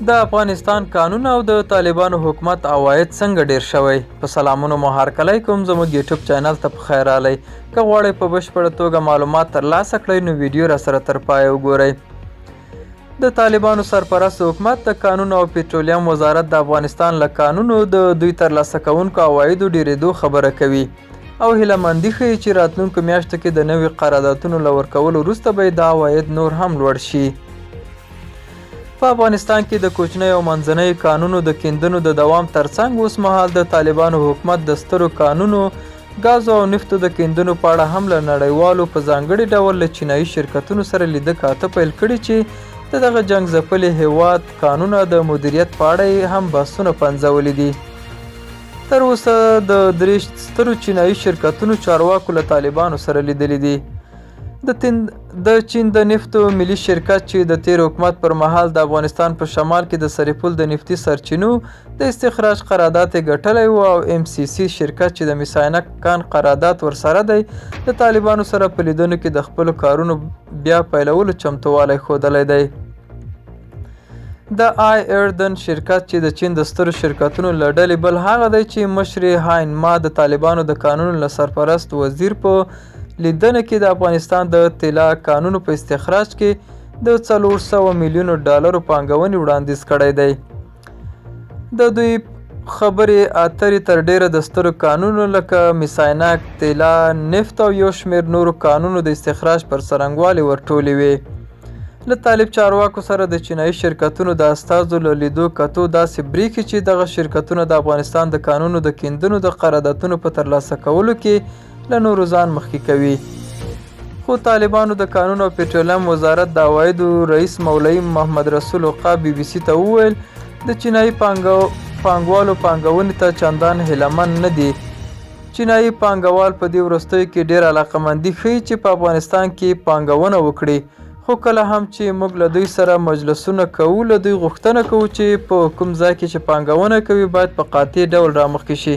د افغانستان کانونه او د طالبانو حکومت عواید څنګه ډیر شوی؟ په سلامونو مو هرکلی کوم، زموږ یوټیوب چینل ته په خیر راغلی. که غواړئ په بشپړه توګه معلومات ترلاسه کړئ نو ویډیو را سره تر پایه وګورئ. د طالبانو سرپرست حکومت د کانونو او پټرولیم وزارت د افغانستان له کانونو د دوی ترلاسه کوونکو عوایدو ډیریدو خبره کوي او هیله مندي ښيي چې راتلونکو میاشتو کې د نوي قراردادونو له ورکولو وروسته به یې دا عواید نور هم لوړ شي. په افغانستان کې د کوچنیو او منځنیو کانونو د کیندنو د دوام ترڅنګ اوس مهال د طالبانو حکومت د سترو کانونو، ګازو او نفتو د کیندنو په اړه هم له نړیوالو په ځانګړي ډول له چینایي شرکتونو سره لیده کاته پیل کړي چې د دغه جنګ ځپلي هیواد کانونه د مدیریت په اړه یې هم بحثونه پنځولي دي. تر اوسه د درې سترو چینایي شرکتونو چارواکو له طالبانو سره لیدلي دي. د چین د نفتو ملي شرکت چې د تېر حکومت پر مهال د افغانستان په شمال کې د سرپل د نفتي سرچینو د استخراج قرارداد یې ګټلی و او ام سي سي شرکت چې د میساینک کان قرارداد ورسره دی، د طالبانو سره په لیدنو کې د خپلو کارونو بیا پیلولو چمتووالی ښودلی دی. د آی اردن شرکت چې د چین د سترو شرکتونو له ډلې بل هغه دی چې مشر یې هاین ما د طالبانو د کانونو له سرپرست وزیر په لیدنه کې د افغانستان د طلا کانونو په استخراج کې د 400 میلیونو ډالرو پانګونې وړاندیز کړی دی. د دوی خبرې اترې تر ډېره د سترو کانونو لکه میساینک، طلا، نفت او یو شمېر نورو کانونو د استخراج پر څرنګوالي ورټولې وې. له طالب چارواکو سره د چینایي شرکتونو د استازو له لیدو کتو داسې برېښي چې دغه شرکتونه د افغانستان د کانونو د کیندنو د قراردادونو په ترلاسه کولو کې له نورو ځان مخکې کوي. خو طالبانو د کانونو او پټرولیم وزارت د عوایدو رئیس مولوي محمد رسول عقاب بي بي سي ته وویل، د چینایي پانګوالو پانګونې ته چندان هیله من نه دي. چینایي پانګوال په دې وروستیو کې ډېر علاقمندي ښيي چې په افغانستان کې پانګونه وکړي، خو کله هم چې موږ له دوی سره مجلسونه کوو، له دوی غوښتنه کوو چې په کوم ځای کې چې پانګونه کوي باید په قاطع ډول رامخکې شي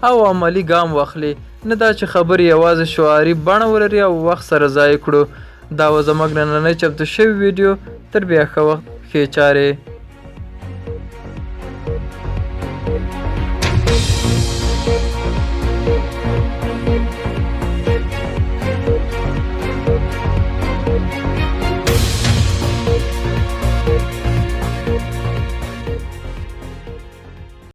او عملي ګام واخلي، نه دا چې خبرې یوازې شعاري بڼه ولري او وخت سره ضایع کړو. دا وه زموږ نننۍ چمتو شوې ویډیو. تر بیا ښه وخت، ښې چارې.